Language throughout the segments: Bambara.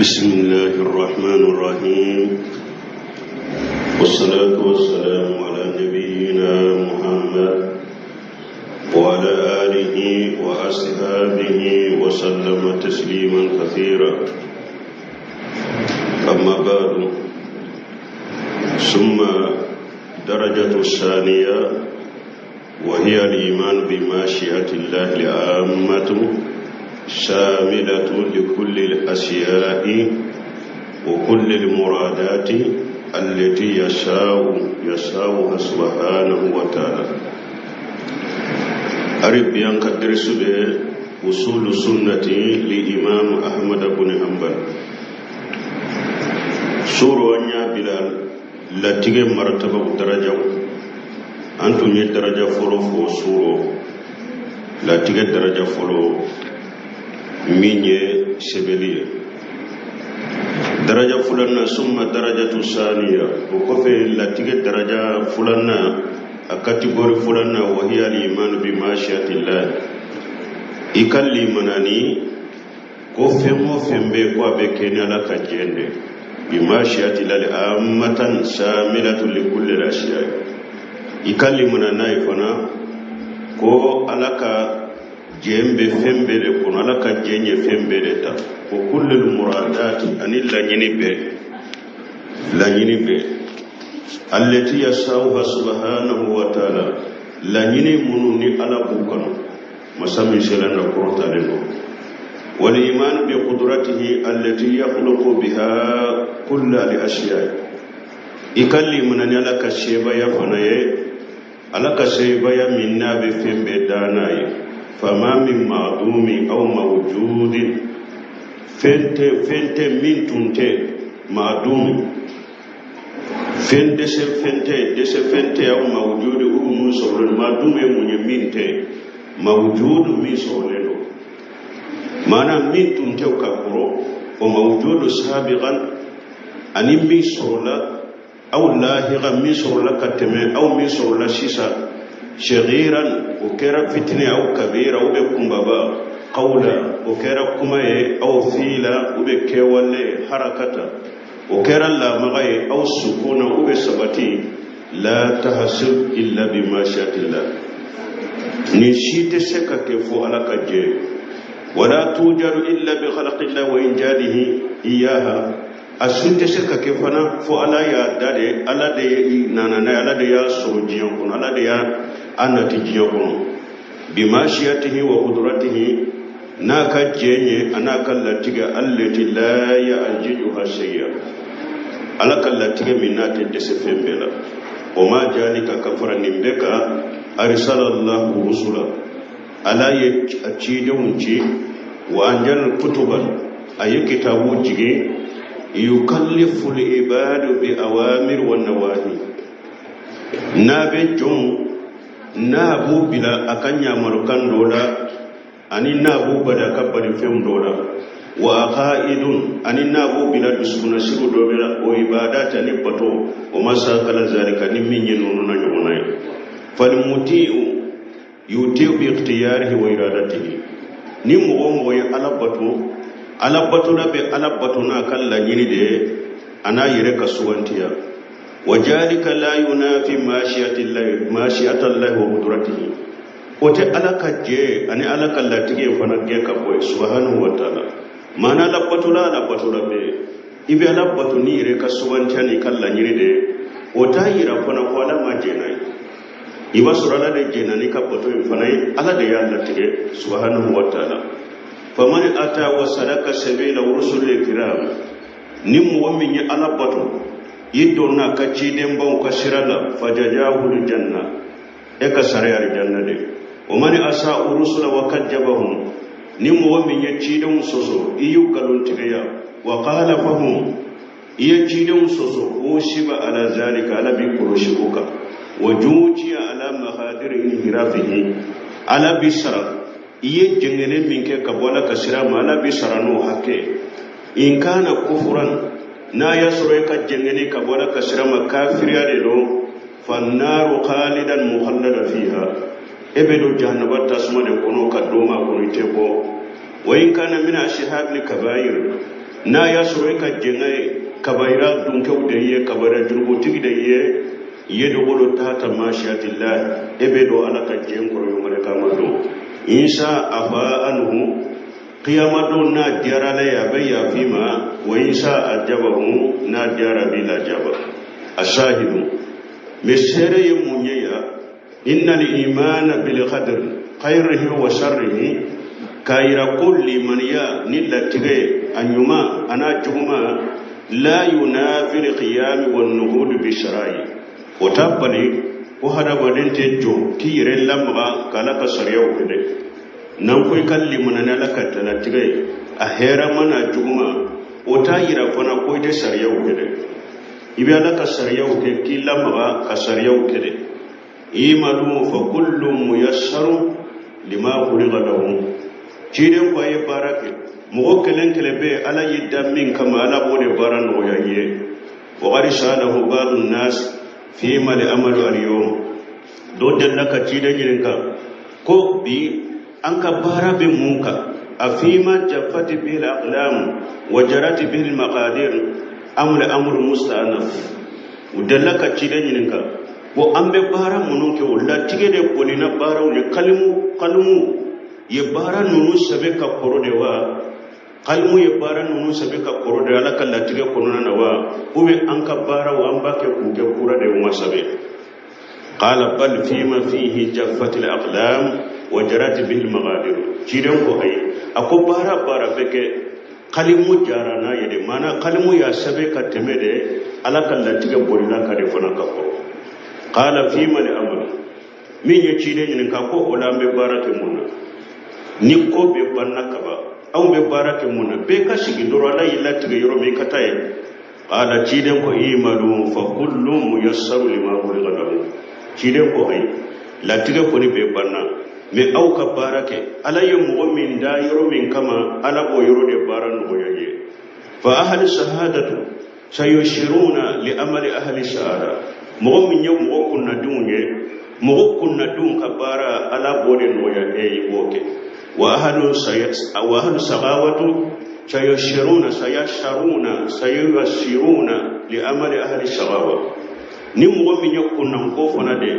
بسم الله الرحمن الرحيم، والصلاة والسلام على نبينا محمد وعلى آله وأصحابه وسلم تسليما كثيرا. أما بعد، ثم درجة الثانية، وهي الإيمان بمشيئة الله العامة شاملة لكل الأشياء وكل المرادات التي يشاءها سبحانه وتعالى. Hali bi an ka dɛrɛsu bɛ usulu sunnati li imam Ahmad bin Hanbal. Soro an y'a bila latigɛ maratabaw, darajaw. An tun ye daraja fɔlɔ fɔ soro, latigɛ daraja fɔlɔ min ye sɛbɛli ye. Daraja filanan, summa darajatu saniya, o kɔfɛ latigɛ daraja filanan, a kategori filanan, wahiya al-iman bi mashiatillah, i ka limana ni ko fɛn o fɛn bɛ ko a bɛ kɛ ni Ala ka jɛn de, bi mashiatillah ammatan shamilatu li kulli al-ashiya. I ka limana n'a ye fana ko Ala ka jɛn bɛ fɛn bɛɛ de kɔnɔ, Ala ka jɛn ye fɛn bɛɛ de ta, wa kullul muradati, ani laɲini bɛɛ, laɲini bɛɛ, allati yasauha subhanahu wa ta'ala, laɲini minnu ni Ala b'u kɔnɔ, masa min sela na kɔrɔtalen don, wal iman bi qudratihi allati yakhluqu biha kulla al ashiya. I ka limana ni Ala ka sebaya fana ye, Ala ka sebaya min n'a bɛ fɛn bɛɛ da n'a ye. Fama min ma'dumi aw mawjudin, fɛn tɛ, fɛn tɛ min tun tɛ, ma'dumi, fɛn dɛsɛ, fɛn tɛ, dɛsɛ fɛn tɛ, aw mawjudi, olu mun sɔrɔlen. Ma'dum ye mun ye? Min tɛ. Mawjudu, min sɔrɔlen don, maana min tun tɛ ka kɔrɔ, o mawjudu sabiqan, ani min sɔrɔla, aw lahiqa, min sɔrɔla ka tɛmɛ, aw min sɔrɔla sisan, sagiran, o kɛra fitini, aw kabira, u bɛ kunbaba, qawla, o kɛra kuma ye, aw fiila, u bɛ kɛwale, harakata, o kɛra lamaga ye, aw sukuna, u bɛ sabati, la tahsil illa bi mashiatillah, nin si tɛ se ka kɛ fo Ala ka jɛ. Wala tujadu illa bi khalqillah wa injadihi iyaha, a sun tɛ se ka kɛ fana fo Ala y'a da de, Ala de nana n'a ye, Ala de y'a sɔrɔ diɲɛ kɔnɔ, Ala de y'a a nati diɲɛ kɔnɔ, bimashiyatihi wa qudratihi, n'a ka jɛn ye, a n'a ka latigɛ, allati la ya'jizuha shay'a, Ala ka latigɛ min n'a tɛ dɛsɛ fɛn bɛɛ la. O ma jalika, ka fara nin bɛɛ kan, arsalallahu rusula, Ala ye a cidenw ci, wa anjal kutuban, a ye kitabu jigin, yukallifu ibadu bi awamir wa nawahi, n'a bɛ jɔnw, n'a b'u bila a ka ɲamarukan dɔ la, ani n'a b'u bali a ka balifɛnw dɔ la, wa aqaidun, ani n'a b'u bila dusukunnasiriw dɔ la, o ibadat, ani bato, o ma sakala zalika, ni min ye ninnu na ɲɔgɔnna ye. Falmuti'u yutiu bi ikhtiyarihi wa iradatihi, ni mɔgɔ o mɔgɔ ye Ala bato, Ala batola bɛ Ala bato n'a ka laɲini de ye, a n'a yɛrɛ ka sugantiya. Wa jalika la yunafi mashiatillahi mashiatallahi wa qudratihi, o tɛ Ala ka jɛ ani Ala ka latigɛ fana gɛn ka bɔ yen, subhanahu wa ta'ala. Maana Ala batola, Ala batola bɛ i bɛ Ala bato n'i yɛrɛ ka sugantiya n'i ka laɲini de ye, o t'a yira fana ko Ala ma jɛn n'a ye. I b'a sɔrɔ Ala de jɛnna n'i ka bato in fana ye, Ala de y'a latigɛ, subhanahu wa ta'ala. Faman ata wa salaka sabila rusul kiram, ni mɔgɔ min ye Ala bato, i donna ka cidenbaw ka sira la, fajazahul janna, e ka sara ye alijanna de. O man asa urusula wa kajjabahum, ni mɔgɔ min ye cidenw sɔsɔ, i y'u nkalontigiya, wa khalafahum, i ye cidenw sɔsɔ, usiba ala zalika, Ala b'i kɔlɔsi o kan, wa jujiya ala mahadiri inhirafihi, Ala b'i sara i ye jɛngɛnɛ min kɛ ka bɔ Ala ka sira ma, Ala b'i sara n'o hakɛ. In kana kufuran, n'a y'a sɔrɔ e ka jɛngɛnɛ ka bɔ Ala ka sira ma kafiriya de don, fannaru khalidan mukhallada fiha, e bɛ don jahanaba tasuma de kɔnɔ ka don a kɔnɔ, i tɛ bɔ. Wa in kana min ashabil kabair, N'a y'a sɔrɔ e ka jɛngɛ ye kabayira dunkɛw de ye, kabayira jurubutigi de ye, yadkhulu tahta mashiatillah, e bɛ don Ala ka jɛn kɔrɔ yawmal kiyama don. In sha afa anhu, kiyama don n'a diyara Ala ye a bɛ yafa i ma, wa in sha ajabahu, n'a diyara a b'i lajaba. Ashahidu, mɛ seere ye mun ye ya? Innal imana bil qadr khayrihi wa sharrihi, k'a yira ko limaniya ni latigɛ a ɲuman an'a juguman, la yunafi al qiyam wan nuhud bi shara'i, o t'a bali ko hadamaden tɛ jɔ k'i yɛrɛ lamaga k'Ala ka sariyaw kɛ dɛ. N'an ko i ka limaniya ni Ala ka latigɛ ye, a hɛrɛma n'a juguman, o t'a yira fana ko i tɛ sariyaw kɛ dɛ. I bɛ Ala ka sariyaw kɛ k'i lamaga ka sariyaw kɛ dɛ. Imalu fa kullu muyassaru lima khuliqa lahu. Ciden ko a ye baara kɛ, mɔgɔ kelen kelen bɛ Ala y'i da min kama, Ala b'o de baara nɔgɔya i ye. Wa qad sa'alahu ba'du nas fima li amalu al yawm, dɔ delila ka ciden ɲininka ko bi an ka baara bɛ mun kan? A fima jaffati bihi al aqlam wa jarati bihi al maqadir am al amru musta'anaf. U delila ka ciden ɲininka ko an bɛ baara minnu kɛ, o latigɛ de bolina baaraw ye, kalimu kalimu ye baara ninnu sɛbɛn ka kɔrɔ de wa? Kalimu ye baara ninnu sɛbɛn ka kɔrɔ de Ala ka latigɛ kɔnɔna na wa? Ou bien an ka baaraw an b'a kɛ k'u kɛ kura de, u ma sɛbɛn? Qala bal fima fihi jaffat al aqlam wa jarat bihi al maqadir. Ciden ko ayi, a ko baara baara bɛ kɛ kalimu jara n'a ye de, maana kalimu y'a sɛbɛn ka tɛmɛ de, Ala ka latigɛ bolila ka de fana ka kɔrɔ. Qala fima al amr, min ye ciden ɲininka ko o la an bɛ baara kɛ mun na ni ko bɛɛ banna kaban? Anw bɛ baara kɛ mun na? Bɛɛ ka sigi dɔrɔn, Ala y'i latigɛ yɔrɔ min, i ka taa yen. Qala, ciden ko imalu fa kullu muyassaru lima khuliqa lahu. Ciden ko ayi, latigɛ kɔni bɛɛ banna, mɛ aw ka baara kɛ, Ala ye mɔgɔ min da yɔrɔ min kama, Ala b'o yɔrɔ de baara nɔgɔya ye. Fa ahli shahadatu sayushiruna li amali ahli shahada, mɔgɔ min ye mɔgɔ kunnadenw ye, mɔgɔ kunnadenw ka baara, Ala b'o de nɔgɔya e ye, i b'o kɛ. Wa ahlu sagawatu sayushiruna sayasharuna sayuyasiruna li amali ahli sagawa, ni mɔgɔ min ye kunnanko fana de,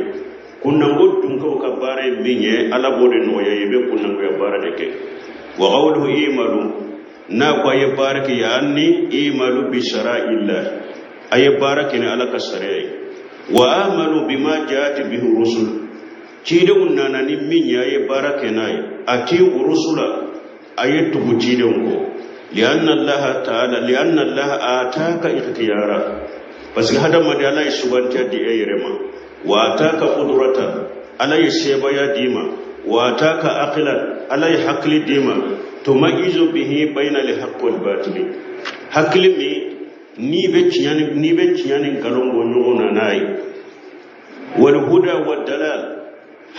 kunnanko dunkew ka baara ye min ye, Ala b'o de nɔgɔya ye, i bɛ kunnankoya baara de kɛ. Wa qawluhu imalu, n'a ko a ye baara kɛ, yaani imalu bi shara'illah, a ye baara kɛ ni Ala ka sariya ye. Wa amalu bima jaat bihi rusul, cidenw nana ni min ye, a ye baara kɛ n'a ye. Ati rusula, a ye tugu cidenw kɔ. Lianna Allaha ta'ala, lianna Allaha ataka ikhtiyara, parce que hadamaden Ala ye sugantiya di e yɛrɛ ma. Wa ataka qudrata, Ala ye sebaya d'i ma. Wa ataka aqlan, Ala ye hakili d'i ma. Tumayizu bihi bayna al-haqqi wal batili, hakili min n'i bɛ tiɲɛ ni nkalon bɔ ɲɔgɔn na n'a ye. Wal huda wa dalal,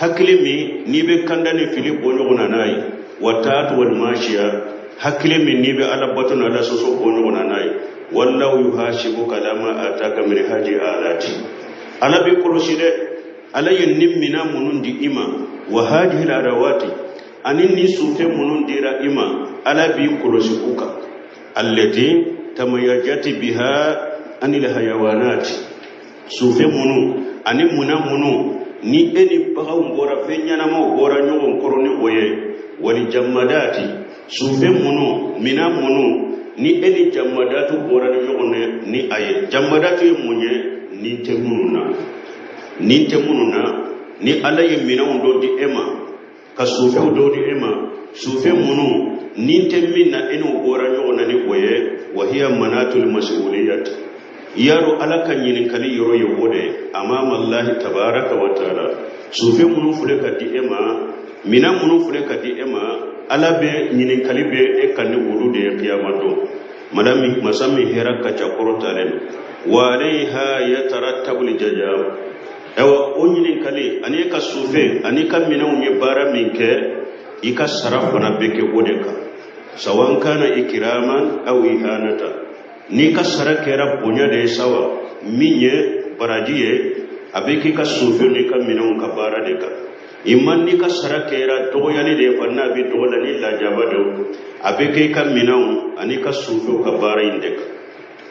hakili min n'i bɛ kanda ni fili bɔ ɲɔgɔn na n'a ye. Wa taatu wal mashiya, hakili min n'i bɛ Ala bato ni Ala sɔsɔ bɔ ɲɔgɔn na n'a ye. Wallahu yuhasibuka ala ma ataka min haji alati, Ala b'i kɔlɔsi dɛ, Ala ye ni mina minnu di i ma. Wa hadihi adawati, ani ni sufɛ minnu dira i ma, Ala b'i kɔlɔsi u kan. Allati tamayajati biha anil hayawanati, sufɛ minnu ani muna minnu ni e ni baganw bɔra, fɛn ɲɛnamaw bɔra ɲɔgɔn kɔrɔ ni o ye. Wali jamadati, sufɛ minnu, mina minnu ni e ni jamadatu bɔra ni ɲɔgɔn ye ni a ye. Jamadatu ye mun ye? Ni tɛ minnu na, ni tɛ minnu na, ni Ala ye minɛnw dɔ di e ma, ka sufɛw dɔ di e ma, sufɛ minnu ni tɛ min na, e n'o bɔra ɲɔgɔn na ni o ye. Wahiya manatul mas'uliyat, yaro Ala ka ɲininkali yɔrɔ ye o de ye amama Allahi tabaraka wa taala. Sufɛ minnu filɛ ka di e ma, minɛn minnu filɛ ka di e ma, Ala bɛ ɲininkali bɛ e kan ni olu de ye kiyama don. Madame masa min hɛrɛ ka ca, kɔrɔtalen don. Wa alayha yatarattabu jaza, ayiwa o ɲininkali ani e ka sufɛ ani ka minɛnw ye baara min kɛ, i ka sara fana bɛ kɛ o de kan. Sawan kana ikraman aw ihanata, n'i ka sara kɛra bonya de ye sawa min ye baraji ye, a bɛ k'i ka sufɛ n'i ka minɛnw ka baara de kan. Imma n'i ka sara kɛra dɔgɔyali de ye fa n'a bɛ dɔgɔ la ni lajaba don, a bɛ kɛ i ka minɛnw ani i ka sufɛw ka baara in de kan.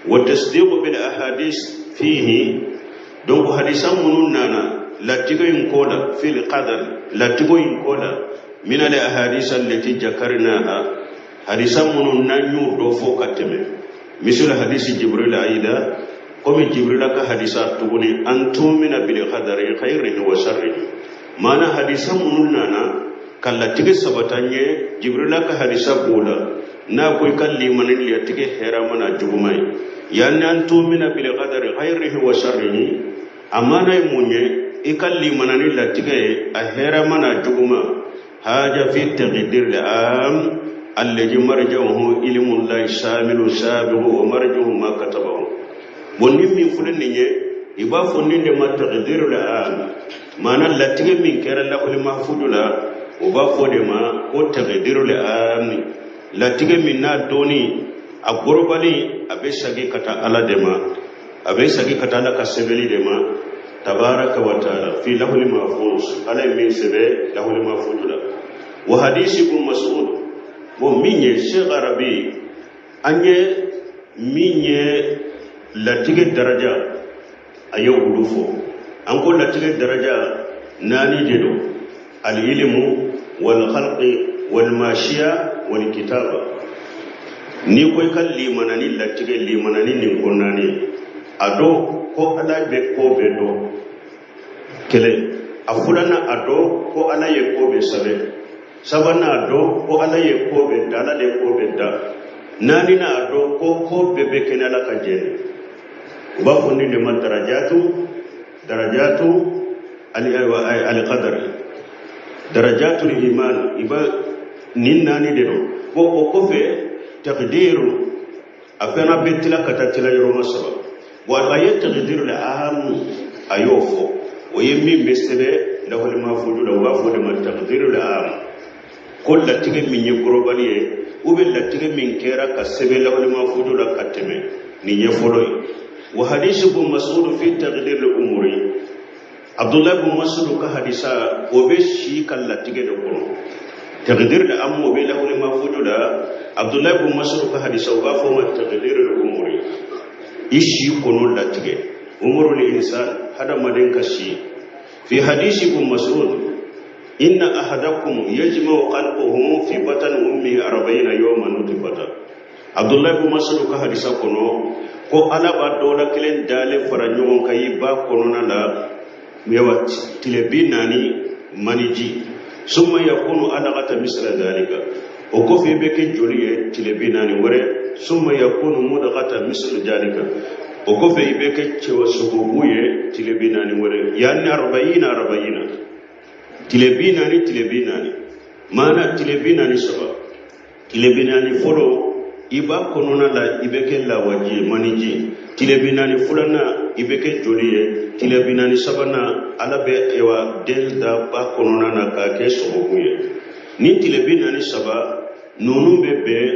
Wa tasdiqu bil ahadis fihi, donc hadisa minnu nana latigɛ in ko la, fil qadar, latigɛ in ko la, min al ahadis allati jakarnaha, hadisa minnu n'an y'u dɔ fɔ ka tɛmɛ, misal hadisi Jibril ayida, komi Jibrila ka hadisa tuguni, an tumina bil qadari khairihi wa sharrihi. Maana hadisa minnu nana ka latigɛ sabata n ye, Jibrila ka hadisa b'o la, n'a ko i ka limani latigɛ hɛrɛma n'a juguma ye. Yanni an tumina bil qadari khairihi wa sharrihi, a maana ye mun ye? I ka limana ni latigɛ ye, a hɛrɛma n'a juguma. Haja fi taqdir al-am alladhi marja'uhu ilmu llahi shamilu sabiqu wa marja'uhu ma katabahu. Bon, ni min filɛ nin ye, i b'a fɔ nin de ma taqdir al-am. Maana latigɛ min kɛra lahuli mahfudu la, o b'a fɔ de ma ko taqdir al-am, latigɛ min n'a dɔnni a gorobali, a bɛ sagi ka taa Ala de ma, a bɛ sagi ka taa Ala ka sɛbɛnni de ma, tabaraka wa taala, fi lahuli mahfuz, Ala ye min sɛbɛn lahuli mahfuz la. Wa hadisi ibn Mas'ud. Bon, min ye Sheikh Arabi, an ye min ye latigɛ daraja, a ye olu fɔ. An ko latigɛ daraja naani de don: al-ilmu wal khalqi wal mashiya wal kitaba. N'i ko i ka limana ni latigɛ, limana ni nin ko naani: a dɔn ko Ala bɛ ko bɛɛ dɔn, kelen. A filanan, a dɔn ko Ala ye ko bɛɛ sɛbɛn. Sabanan, a dɔn ko Ala ye ko bɛɛ da, Ala de ye ko bɛɛ da. Naaninan, a dɔn ko ko bɛɛ bɛ kɛ ni Ala ka jɛ. U b'a fɔ nin de ma darajatu al-qadar, darajatu iman. I b'a nin naani de don. Bon, o kɔfɛ taqdiru, a fana bɛ tila ka taa tila yɔrɔma saba. Wa a ye taqdiru la ahamu, a y'o fɔ, o ye min bɛ sɛbɛn lahuli mahfudu la, u b'a fɔ de ma taqdiru la ahamu, ko latigɛ min ye gorobali ye, u bɛ latigɛ min kɛra ka sɛbɛn lahuli mahfudu la ka tɛmɛ. Nin ye fɔlɔ ye. Wa hadisi ibn Mas'ud fi taqdir al-umuri, Abdullahi bin Mas'ud ka hadisa, o bɛ si ka latigɛ de kɔnɔ. Taqdir al-amu, o bɛ lahuli mahfudu la. Abdullahi bin Mas'ud ka hadisa, o b'a fɔ ma taqdir al-umuri, i si kɔnɔ latigɛ, umurul insan, hadamaden ka si. Fi hadisi ibn Mas'ud, inna ahadakum yajma'u khalquhu fi batni ummihi 40 yawman nutfata. Abdullahi bin Mas'ud ka hadisa kɔnɔ ko Ala b'a dɔ la kelen dalen fara ɲɔgɔn kan i ba kɔnɔna la, yawa, tile 40 maniji. Summa yakunu alaqata misla dhalika, o kɔfɛ i bɛ kɛ joli ye tile 40 wɛrɛ. Summa yakunu mudghata misla dhalika, o kɔfɛ i bɛ kɛ cɛwa sogobu ye tile 40 wɛrɛ. Yanni arba'ina arba'ina, tile 40, tile 40, maana tile 43. Tile 40 fɔlɔ, i b'a kɔnɔna la, i bɛ kɛ lawaji ye, maniji. Tile 40 filanan, i bɛ kɛ joli ye. Tile 40 sabanan, Ala bɛ ayiwa den da ba kɔnɔna na k'a kɛ sogobu ye. Ni tile 43 ninnu bɛ bɛn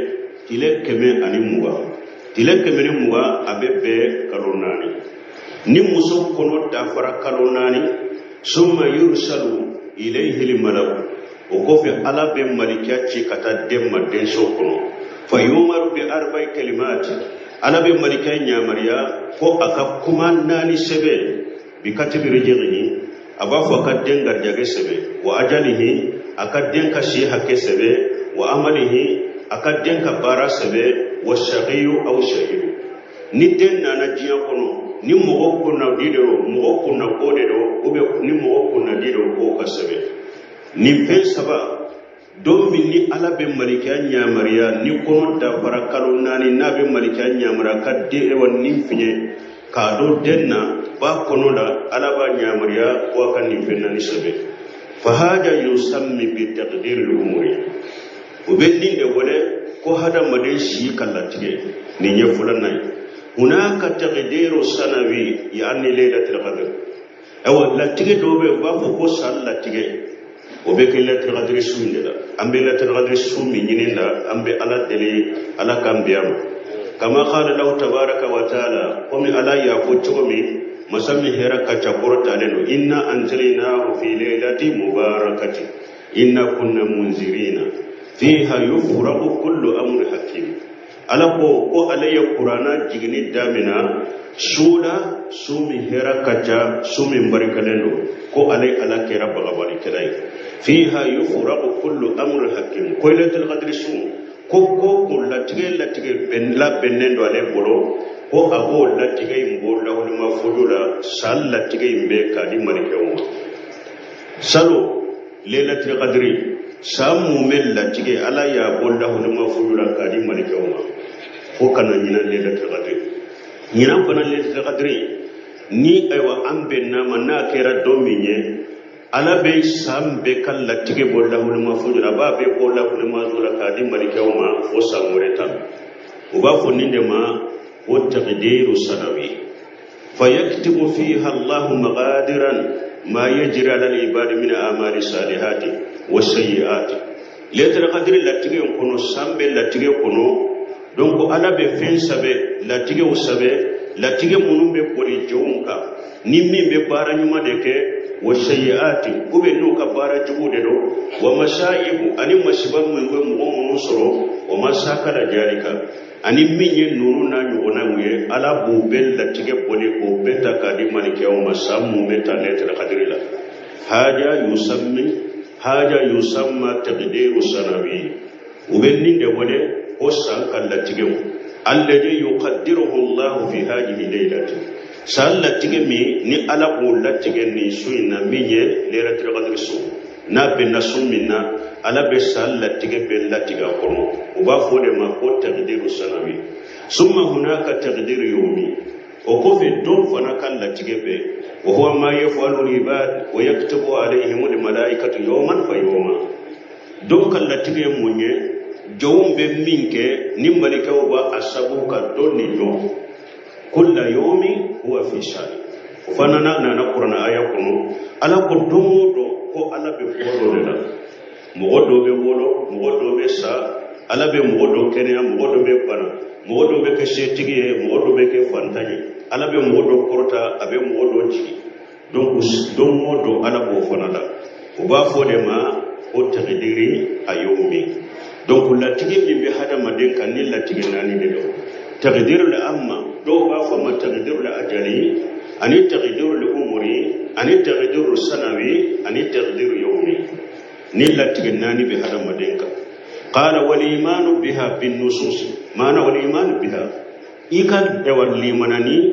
tile 120, tile 120, a bɛ bɛn kalo 4. Ni muso kɔnɔ dafara kalo 4, summa yursalu ilayhi malaku, o kɔfɛ Ala bɛ malikiya ci ka taa den ma denso kɔnɔ. Fa yumaru bi arba'i kalimati, Ala bɛ malikiya ɲamariya ko a ka kuma naani sɛbɛn. Bi katibi rizqihi, a b'a fɔ a ka den garijɛgɛ sɛbɛn. Wa ajalihi, a ka den ka si hakɛ sɛbɛn. Wa amalihi, a ka den ka baara sɛbɛn. Wa shaqiyu aw shahidu, ni den nana diɲɛ kɔnɔ, ni mɔgɔ kunnadi de don, mɔgɔ kunnako de don, ou bien ni mɔgɔ kunnadi don, k'o ka sɛbɛn. Nin fɛn saba, don min ni Ala bɛ malikiya ɲamariya, ni kɔnɔ dafara kalo 4, n'a bɛ malikiya ɲamariya ka den wa nin fiɲɛ k'a don den na ba kɔnɔ la, Ala b'a ɲamariya ko a ka nin fɛn naani sɛbɛn. Fahaja yusammi bi taqdir al-umuri, o bɛ nin de wele ko hadamaden si ka latigɛ. Nin ye filanan ye. Hunaka taqdiru sanawi, yani laylatul qadr. Ayiwa, latigɛ dɔw bɛ yen, u b'a fɔ ko san latigɛ, o bɛ kɛ laylatul qadr su in de la. An bɛ laylatul qadr su min ɲini la, an bɛ Ala deli, Ala k'an bɛn a ma. Kama qala lahu tabaraka wa taala, komi Ala y'a fɔ cogo min. Masa min hɛrɛ ka ca, kɔrɔtalen don. Inna anzalnahu fi laylati mubarakati inna kunna munzirina fiha yufraqu kullu amri hakim. Ala ko ko ale ye Kuranna jiginni damina su la, su min hɛrɛ ka ca, su min barikalen don, ko ale Ala kɛra bagabalikɛla ye. Fiha yufraqu kullu amri hakim, ko Laylatul Qadri su, ko ko ko latigɛ latigɛ bɛn labɛnnen don ale bolo, ko a b'o latigɛ in bɔ lawhul mahfuz la, san latigɛ in bɛɛ k'a di malikɛw ma. Salo Laylatul Qadri san mumɛ latigɛ, Ala y'a bɔ lawhul mahfuz la k'a di malikɛw ma fo ka na ɲinan Laylatul Qadri. Ɲinan fana Laylatul Qadri ni, ayiwa, an bɛnna ma n'a kɛra don min ye, Ala bɛ san bɛɛ ka latigɛ bɔ lawhul mahfuz la, a b'a bɛɛ bɔ lawhul mahfuz la k'a di malikɛw ma fo san wɛrɛ ta. U b'a fɔ nin de ma ko taqdiru sanawi. Fayaktubu fiha Allahu maqadiran ma yajri ala al-ibadi min amali salihati wa sayyiati. Laylatul Qadri latigɛ in kɔnɔ, san bɛɛ latigɛ kɔnɔ, donc Ala bɛ fɛn sɛbɛ, latigɛw sɛbɛ, latigɛ minnu bɛ boli jɔnw kan, ni min bɛ baara ɲuman de kɛ, wa sayyiati, ou bien n'u ka baara jugu de don, wa masaibu, ani masiba minnu bɛ mɔgɔ minnu sɔrɔ, wa masakala jalika, ani min ye ninnu n'a ɲɔgɔnnaw ye, Ala b'u bɛɛ latigɛ boli k'o bɛɛ ta k'a di malikɛw ma san mun bɛ ta Laylatul Qadri la. Haja yusammi haja yusamma taqdiru sanawi, u bɛ nin de wele ko san ka latigɛw, alladhi yuqaddiruhu Allahu fi hadhihi laylati, san latigɛ min ni Ala b'o latigɛ nin su in na, min ye Laylatul Qadri su. N'a bɛnna su min na, Ala bɛ san latigɛ bɛɛ latigɛ a kɔnɔ. U b'a fɔ o de ma ko taqdiru sanawi. Summa hunaka taqdiru yawmi, o kɔfɛ don fana ka latigɛ bɛ, wa huwa ma yafalu al-ibad wa yaktubu alayhim al-malaikatu yawman fa yawma. Don ka latigɛ ye mun ye? Jɔnw bɛ min kɛ ni malikɛw b'a a sabu ka don ni don, kulla yawmi huwa fi sha'ni. O fana n'a nana Kuranɛ aya kɔnɔ, Ala ko don o don ko Ala bɛ ko dɔ de la. Mɔgɔ dɔ bɛ wolo, mɔgɔ dɔ bɛ sa, Ala bɛ mɔgɔ dɔ kɛnɛya, mɔgɔ dɔ bɛ bana, mɔgɔ dɔ bɛ kɛ setigi ye, mɔgɔ dɔ bɛ kɛ fantan ye, Ala bɛ mɔgɔ dɔ kɔrɔta, a bɛ mɔgɔ dɔ jigin. Donc don o don Ala b'o fana la. U b'a fɔ de ma ko taqdiri a yawmi. Donc latigɛ min bɛ hadamaden kan, ni latigɛ naani de don: taqdirul amma, dɔw b'a fɔ ma taqdirul ajali, ani taqdirul umuri, ani taqdirul sanawi, ani taqdiru yawmi. Ni latigɛ naani bɛ hadamaden kan. Qala wal imanu biha bin nusus, maana wal imanu biha, i ka ɛwa limana ni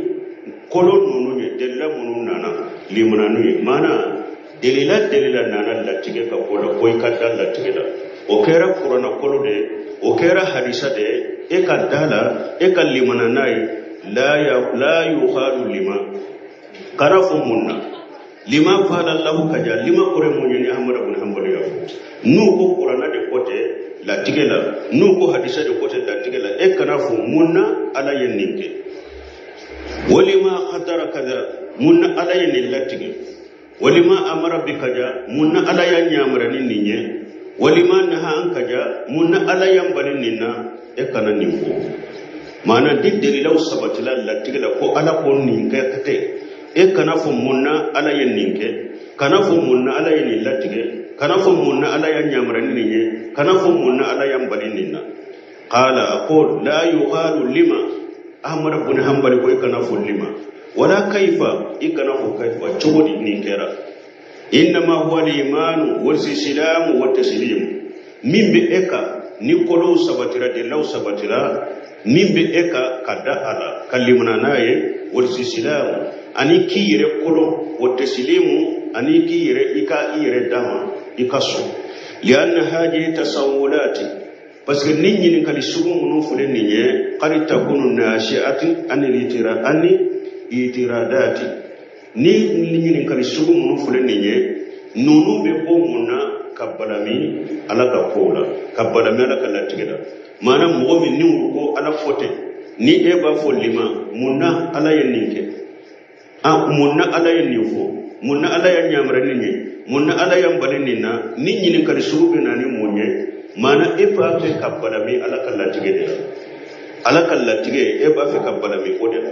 kolo ninnu ye, delila minnu nana limana n'u ye, maana delila delila nana latigɛ ka ko la, ko i ka da latigɛ la, o kɛra Kuranna kolo de ye, o kɛra hadisa de ye, e ka da la, e ka limana n'a ye. La yuqalu lima, kana fɔ mun na, lima qala Allahu kaja, lima kɔrɔ ye mun ye? Ni Ahmadu bin Hanbali y'a fɔ, n'u ko Kuranna de ko tɛ latigɛ la, n'u ko hadisa de ko tɛ latigɛ la, e kana fɔ mun na Ala ye nin kɛ, walima qadara kaza, mun na Ala ye nin latigɛ, walima amara bi kaja, mun na Ala y'a ɲamara ni nin ye, walima naha an kaja, mun na Ala y'an bali nin na, e kana nin fɔ. Maana di delilaw sabatila latigɛ la ko Ala ko nin kɛ tɛ, e kana fɔ mun na Ala ye nin kɛ, kana fɔ mun na Ala ye nin latigɛ, kana fɔ mun na Ala y'a ɲamara ni nin ye, kana fɔ mun na Ala y'an bali nin na. Qala, a ko la yuqalu lima, Ahmad bin Hanbali ko i kana fɔ lima, wala kaifa, i kana fɔ kaifa, cogo di nin kɛra. Innama huwa al-imanu wal istislamu wa taslimu. Min bɛ e kan ni kolow sabatira, delilaw sabatira, min bɛ e kan ka da a la, ka limana n'a ye, wal istislamu, ani k'i yɛrɛ kolo, wa taslimu, ani k'i yɛrɛ i ka i yɛrɛ d'a ma, i ka sɔn. Lianna hadihi tasawulati, parce que ni ɲininkali sugu minnu filɛ nin ye, qad takunu nashi'ati ani litira ani itiradati, ni ɲininkali sugu minnu filɛ nin ye, ninnu bɛ bɔ mun na? Ka balami Ala ka kow la, ka balami Ala ka latigɛ la. Maana mɔgɔ min ni olu ko Ala fɔ tɛ, ni e b'a fɔ lima, mun na Ala ye nin kɛ, a mun na Ala ye nin fɔ, mun na Ala y'a ɲamara nin ye, mun na Ala y'an bali nin na, ni ɲininkali sugu bɛ na ni mun ye? Maana e b'a fɛ ka balami Ala ka latigɛ de la. Ala ka latigɛ, e b'a fɛ ka balami o de la.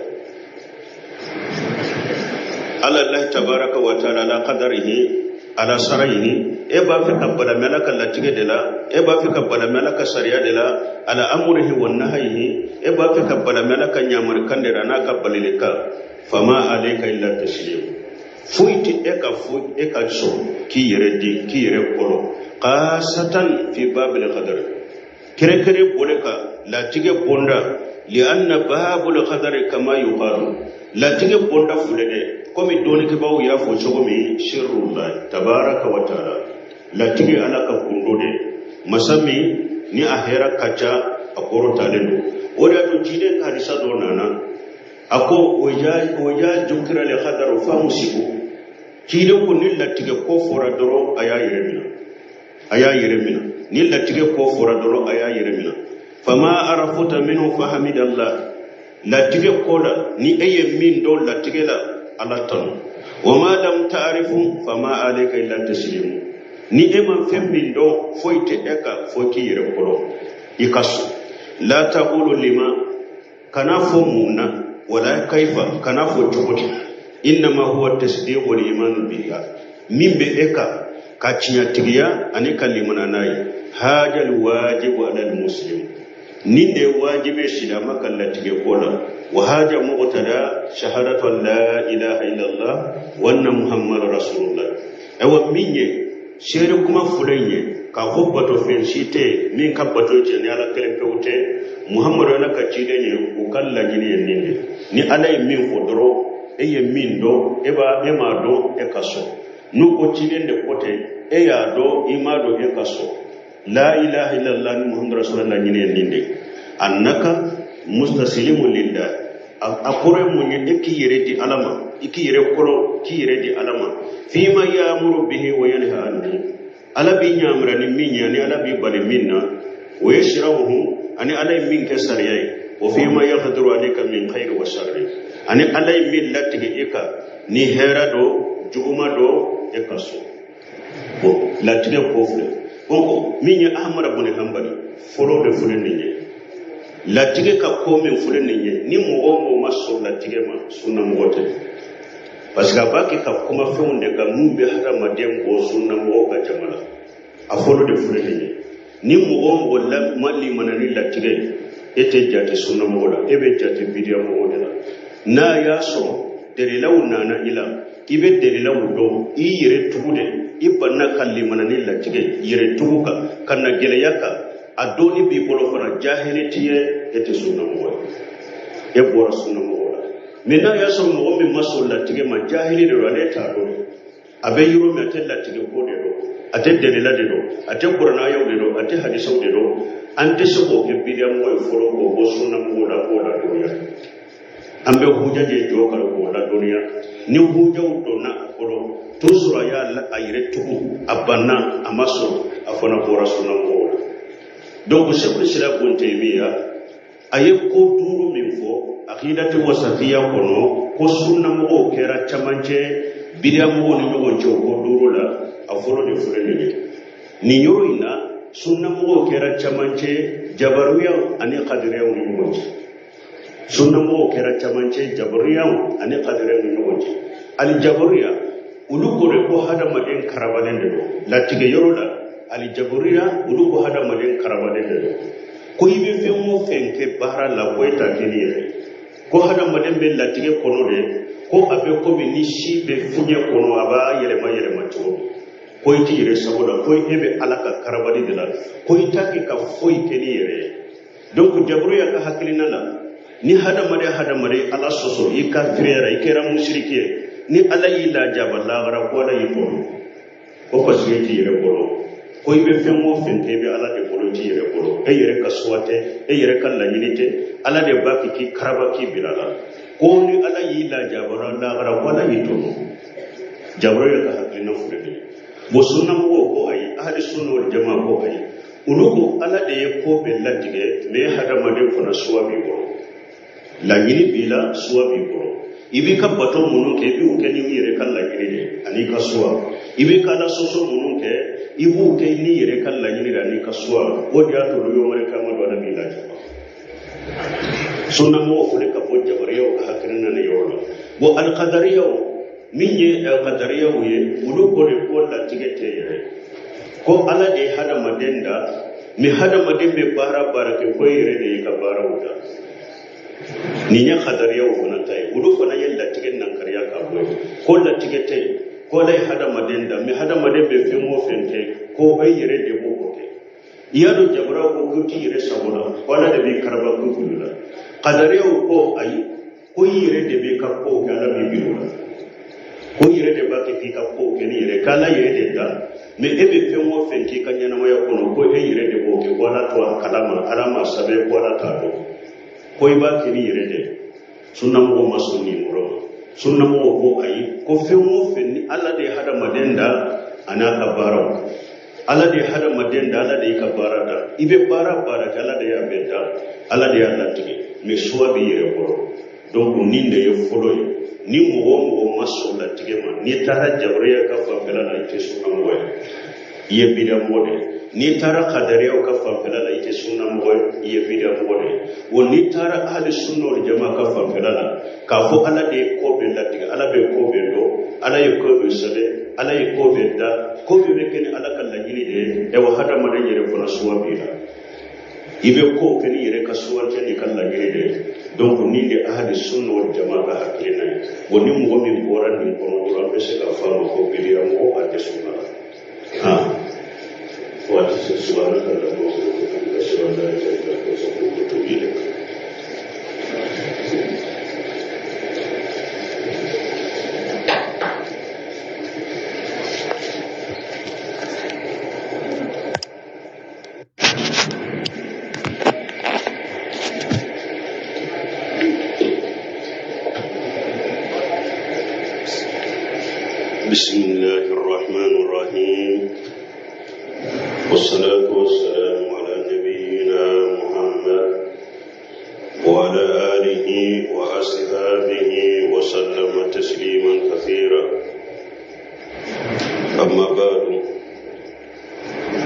Ala Allahi tabaraka wa taala ala qadarihi ala sarayihi, e b'a fɛ ka balamɛ Ala ka latigɛ de la, e b'a fɛ ka balamɛ Ala ka sariya de la, ala amurihi wa nahayihi, e b'a fɛ ka balamɛ Ala ka ɲamarikan de la n'a ka balilikan. Fama alayka illa taslim, foyi tɛ e kan fo e ka sɔn k'i yɛrɛ di, k'i yɛrɛ kɔlɔ, khasatan fi babil qadar, kɛrɛkɛrɛ bole kan latigɛ bonda. Lianna babul qadari kama yuqalu, latigɛ bonda filɛ dɛ, komi dɔnnikɛbaaw y'a fɔ cogo min, sirrullahi tabaraka wa taala, latigɛ Ala ka gundo de, masa min ni a hɛrɛ ka ca, a kɔrɔtalen don. O de y'a to ciden ka hadisa dɔ nana, a ko wa iza jukira le qadaru famsiku. Ciden ko ni latigɛ ko fɔra dɔrɔn, a y'a yɛrɛ minɛ, a y'a yɛrɛ minɛ. Ni latigɛ ko fɔra dɔrɔn, a y'a yɛrɛ minɛ. Fama arafuta minhu fahamidallah, latigɛ ko la, ni e ye min dɔn latigɛ la, Ala tanu. Wa ma lam ta'rifu fama alayka illa taslimu, ni e ma fɛn min dɔn, foyi tɛ e kan fo k'i yɛrɛ kɔlɔ, i ka sɔn. La taqulu lima, kana fɔ mun na, wala kaifa, kana fɔ cogo di. Innama huwa tasdiq wal iman biha, min bɛ e kan ka tiɲɛtigiya ani ka limana n'a ye. Hajal wajibu ala al muslim, nin de ye wajibi silama ka latigɛ ko la. Wa haja muqtada shahadatu an la ilaha illallah wa anna muhammadu rasulullah. Ayiwa, min ye seere kuma fɔlɔ in ye k'a fɔ bato fɛn si tɛ yen min ka bato cɛ ni Ala kelen pewu tɛ, Muhammadu Ala ka ciden ye, u ka laɲini ye nin de. Ni Ala ye min fɔ dɔrɔn, e ye min dɔn, e b'a, e m'a dɔn, e ka sɔn. N'u ko ciden de ko ten, e y'a dɔn, i m'a dɔn, e ka sɔn. La ilaha illallah ni Muhammadu rasulullah laɲini ye nin de. Annaka mustaslimu lillah, a kɔrɔ ye mun ye? E k'i yɛrɛ di Ala ma, i k'i yɛrɛ kɔlɔ, k'i yɛrɛ di Ala ma. Fima ya'muru bihi wa yanha anhu, Ala b'i ɲamura ni min ye ani Ala b'i bali min na, o ye sirahu ani Ala ye min kɛ sariya ye. Wa fima yaqdiru alayka min khayri wa sharri, ani Ala ye min latigɛ e kan, ni hɛrɛ do, juguma do, e ka sɔn. Bon, latigɛ ko filɛ. Donc min ye Ahmada bun Hanbali fɔlɔ de filɛ nin ye, latigɛ ka ko min filɛ nin ye, ni mɔgɔ o mɔgɔ ma sɔn latigɛ ma, sunna mɔgɔ tɛ, parce que a b'a kɛ ka kuma fɛnw de kan mun bɛ hadamaden bɔ sunna mɔgɔw ka jama la. A fɔlɔ de filɛ nin ye, ni mɔgɔ o mɔgɔ ma limana ni latigɛ, e tɛ jate sunna mɔgɔ la, e bɛ jate bidiya mɔgɔ de la. N'a y'a sɔrɔ dalilaw nana i la, i bɛ dalilaw dɔn, i yɛrɛ tugu de, i banna ka limana ni latigɛ yɛrɛ tugu kan ka na gɛlɛya kan, a dɔnni b'i bolo fana, jahili t'i ye, e tɛ sunna mɔgɔ ye, e bɔra sunna mɔgɔ la. Mɛ n'a y'a sɔrɔ mɔgɔ min ma sɔn latigɛ ma, jahili de don, ale t'a dɔn a bɛ yɔrɔ min, a tɛ latigɛ ko de dɔn, a tɛ dalila de dɔn, a tɛ kuranɛ ayaw de dɔn, a tɛ hadisaw de dɔn, an tɛ se k'o kɛ bidiya mɔgɔ ye fɔlɔ k'o bɔ sunna mɔgɔw la k'o ladɔnniya. An bɛ huja de jɔ ka k'o ladɔnniya. Ni hujaw donna a kɔrɔ, toujours a y'a a yɛrɛ tugu, a banna, a ma sɔn, a fana bɔra sunna mɔgɔw la. Donc Sheikhul Islam Ibn Taymiya a ye ko duuru min fɔ akidati wasatiya kɔnɔ, ko sunnamɔgɔw kɛra camancɛ bidiyamɔgɔw ni ɲɔgɔn cɛ, o ko duuru la, a fɔlɔ de filɛ nin ye. Nin yɔrɔ in na, sunnamɔgɔw kɛra camancɛ jabariyaw ani kadiriyaw ni ɲɔgɔn cɛ. Sunnamɔgɔw kɛra camancɛ jabariyaw ani kadiriyaw ni ɲɔgɔn cɛ. Alijabariya, olu ko de ko hadamaden karabalen de don latigɛ yɔrɔ la. Alijabariya, olu ko hadamaden karabalen de don, ko i bɛ fɛn o fɛn kɛ baara la, ko e t'a kɛ n'i yɛrɛ ye, ko hadamaden bɛ latigɛ kɔnɔ de, ko a bɛ komi ni si bɛ fiɲɛ kɔnɔ, a b'a yɛlɛma yɛlɛma cogo min, ko i t'i yɛrɛ sago la, ko e bɛ Ala ka karabali de la, ko i t'a kɛ ka foyi kɛ n'i yɛrɛ ye. Donc jabariya ka hakilina la, ni hadamaden hadamaden Ala sɔsɔ, i kafiriyara, i kɛra musiriki ye, ni Ala y'i lajaba lahara, ko Ala y'i tɔɔrɔ, ko parce que e t'i yɛrɛ bolo, ko i bɛ fɛn o fɛn kɛ, i bɛ Ala de bolo, i t'i yɛrɛ bolo, e yɛrɛ ka suwa tɛ, e yɛrɛ ka laɲini tɛ, Ala de b'a kɛ k'i karaba k'i bila la, ko ni Ala y'i lajaba lahara, ko Ala y'i tɔɔrɔ. Jabariya ka hakilina filɛ nin ye. Bon, sunnamɔgɔw ko ayi, ahli sunna wal jama ko ayi. Olu ko Ala de ye ko bɛɛ latigɛ, mais hadamaden fana suwa b'i bolo, laɲini b'i la, suwa b'i bolo. I b'i ka bato minnu kɛ, i b'u kɛ n'i yɛrɛ ka laɲini de ani ka suwa. I b'i ka ala sɔsɔ minnu kɛ, i b'u kɛ n'i yɛrɛ ka laɲini de ani ka suwa. O de y'a to olu yɔrɔ kama don Ala b'i lajaba. Sunnamɔgɔw fana ka bɔ jabariyaw ka hakilina ni yɔrɔ la. Bon, alikadariyaw Min ye kadariyaw ye, olu ko de ko latigɛ tɛ yɛrɛ, ko Ala de ye hadamaden da, mais hadamaden bɛ baara baara kɛ, ko e yɛrɛ de y'i ka baaraw da. Nin ye kadariyaw fana ta ye. Olu fana ye latigɛ nankariya ka bɔ yen, ko latigɛ tɛ yen, ko Ala ye hadamaden da, mais hadamaden bɛ fɛn o fɛn kɛ, ko e yɛrɛ de b'o kɛ. I y'a dɔn, jabaraw ko k'u t'i yɛrɛ sago la, ko Ala de b'i karaba k'u la. Kadariyaw ko ayi, ko i yɛrɛ de b'i ka kow kɛ, Ala b'i bila o la, ko i yɛrɛ de b'a kɛ k'i ka kow kɛ ni yɛrɛ, k'Ala yɛrɛ de da, mais e bɛ fɛn o fɛn k'i ka ɲɛnamaya kɔnɔ, ko e yɛrɛ de b'o kɛ, ko Ala to a kalama, Ala m'a sɛbɛn, ko Ala t'a dɔn, ko i b'a kɛ ni yɛrɛ de. Sunnamɔgɔw ma sɔn nin yɔrɔ ma. Sunnamɔgɔw ko ayi, ko fɛn o fɛn ni Ala de ye hadamaden da a n'a ka baaraw, Ala de ye hadamaden da, Ala de y'i ka baara da, i bɛ baara baara kɛ, Ala de y'a bɛɛ da, Ala de y'a latigɛ, mais choix b'i yɛrɛ bolo. Donc nin de ye fɔlɔ ye. Ni mɔgɔ o mɔgɔ ma sɔn latigɛ ma, n'i taara jabariya ka fanfɛla la, i tɛ sunnamɔgɔ ye, i ye bidamɔgɔ de ye. N'i taara kadariyaw ka fanfɛla la, i tɛ sunnamɔgɔ ye, i ye bidamɔgɔ de ye. Wa n'i taara ahli sunna wal jama ka fanfɛla la, k'a fɔ Ala de ye ko bɛɛ latigɛ, Ala bɛ ko bɛɛ dɔn, Ala ye ko bɛɛ sɛbɛn, Ala ye ko bɛɛ da, ko bɛɛ bɛ kɛ ni Ala ka laɲini de ye, ayiwa, hadamaden yɛrɛ fana choix b'i la, i bɛ kow kɛ ni yɛrɛ ka suwanti n'i ka laɲini de ye. Donc nin de ahli sunna wal jama ka hakilina ye. Wa ni mɔgɔ min bɔra nin kɔnɔ dɔrɔn, an bɛ se k'a fɔ a ma ko bidiya mɔgɔ, a tɛ sunna la. Waati se. Subhanaka allahumma wa bihamdika, ashhadu an la ilaha illa anta, astaghfiruka wa atubu ilayk. بسم الله الرحمن الرحيم، والصلاة والسلام على نبينا محمد وعلى آله وأصحابه وسلم تسليما كثيرا. أما بعد،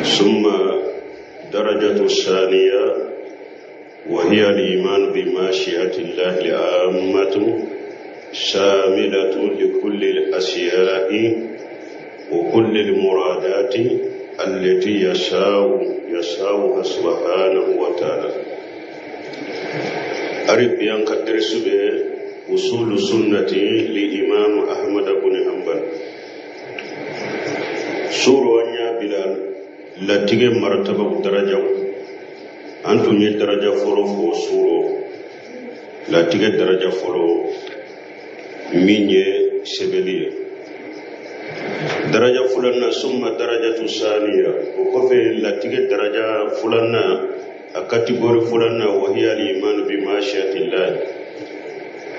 ثم درجة الثانية وهي الإيمان بمشيئة الله العامة شاملة لكل الأشياء وكل المرادات التي يشاءها سبحانه وتعالى. أريد بيان كدرس أصول السنة لإمام أحمد بن حنبل. Suro an y'a bila latigɛ martabaw, darajaw. An tun ye daraja fɔlɔ fɔ suro, latigɛ daraja fɔlɔ min ye sɛbɛli ye. Daraja filanan, summa darajatu saniya, o kɔfɛ latigɛ daraja filanan, a catégorie filanan, wahiya al-iman bi mashiatillah,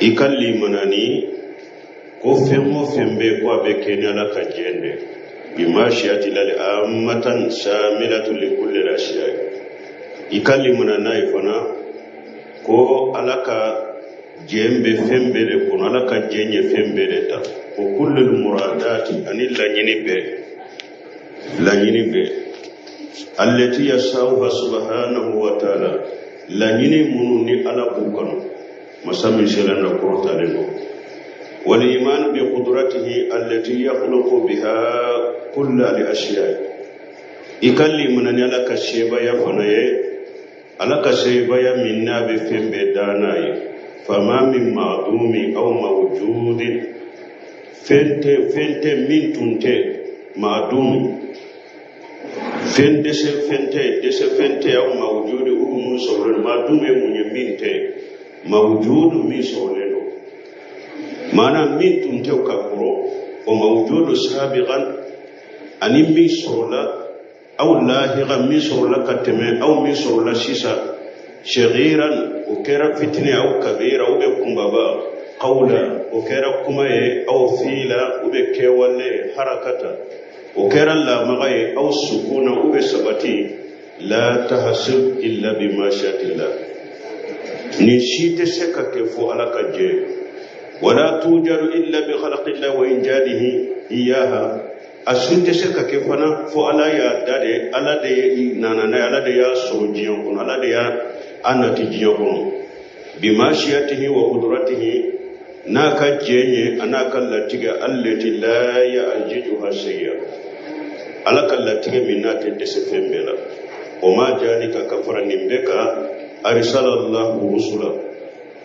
i ka limana ni ko fɛn o fɛn bɛ ko a bɛ kɛ ni Ala ka jɛn de, bi mashiatillahi ammatan shamilatu li kulli al-ashiya. I ka limana n'a ye fana ko Ala ka jɛn bɛ fɛn bɛɛ de kɔnɔ, Ala ka jɛn ye fɛn bɛɛ de ta, wa kullul muradati, ani laɲini bɛɛ, laɲini bɛɛ, allati yashauha subhanahu wa ta'ala, laɲini minnu ni Ala b'u kanu, masa min sera na kɔrɔtalen don, wal iman bi qudratihi allati yakhluqu biha kulla al ashiya. I ka limana ni Ala ka sebaya fana ye, Ala ka sebaya min n'a bɛ fɛn bɛɛ da n'a ye. Fama min ma'dumi aw mawjudin, fɛn tɛ, fɛn tɛ min tun tɛ, ma'dumi, fɛn dɛsɛ, fɛn tɛ, dɛsɛ fɛn tɛ, aw mawjudi, u mun sɔrɔlen, ma'dum ye mun ye? Min tɛ, mawjudu, min sɔrɔlen don, maana min tun tɛ ka kɔrɔ, o mawjudu sabiqan, ani min sɔrɔla, aw lahiqa, min sɔrɔla ka tɛmɛ, aw min sɔrɔla sisan, sagiran, o kɛra fitini, aw kabira, u bɛ kunbaba, qawla, o kɛra kuma ye, aw fiila, u bɛ kɛwale, harakata, o kɛra lamaga ye, aw sukuna, u bɛ sabati, la tahsil illa bi mashiatillah, nin si tɛ se ka kɛ fo Ala ka jɛ, wala tujadu illa bi khalqillah wa injadihi iyaha, a si tɛ se ka kɛ fana fo Ala y'a da de, Ala de nana n'a ye, Ala de y'a sɔrɔ diɲɛ kɔnɔ, Ala de y'a a nati diɲɛ kɔnɔ, bi mashiatihi wa qudratihi. N'a ka jɛn ye, a n'a ka latigɛ, allati la ya'jizuha shay'a, Ala ka latigɛ min n'a tɛ dɛsɛ fɛn bɛɛ la. O ma zalika, ka fara nin bɛɛ kan, arsalallahu rusula,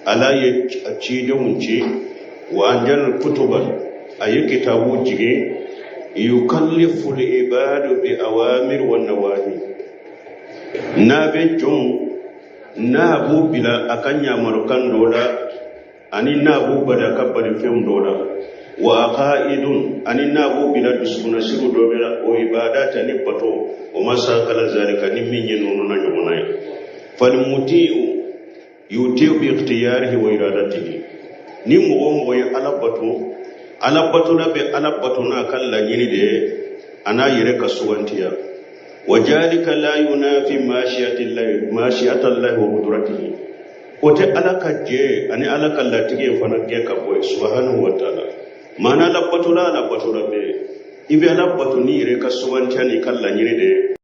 Ala ye cidenw ci, wa anzala kutuba, a ye kitabu jigin, yukallifu ibadu bi awamir wa nawahi, n'a bɛ jɔnw n'a b'u bila a ka ɲamarukan dɔ la, ani n'a b'u bali a ka balifɛnw dɔ la, wa aqaidun, ani n'a b'u bila dusukunnasiriw dɔ bɛ la, o ibadat, ani bato, o ma sakala zalika, ni min ye ninnu na ɲɔgɔnna ye. Falmuti'u yuti'u bi ikhtiyarihi wa iradatihi, ni mɔgɔ o mɔgɔ ye Ala bato, Ala batola bɛ Ala bato n'a ka laɲini de ye, a n'a yɛrɛ ka sugantiya. Wa zalika la yunafi mashi'atallahi wa qudratihi, o tɛ Ala ka jɛ ani Ala ka latigɛ fana gɛn ka bɔ yen, subhanahu wa ta'ala. Maana Ala batola, Ala batola bɛ i bɛ Ala bato n'i yɛrɛ ka sugantiya n'i ka laɲini de ye.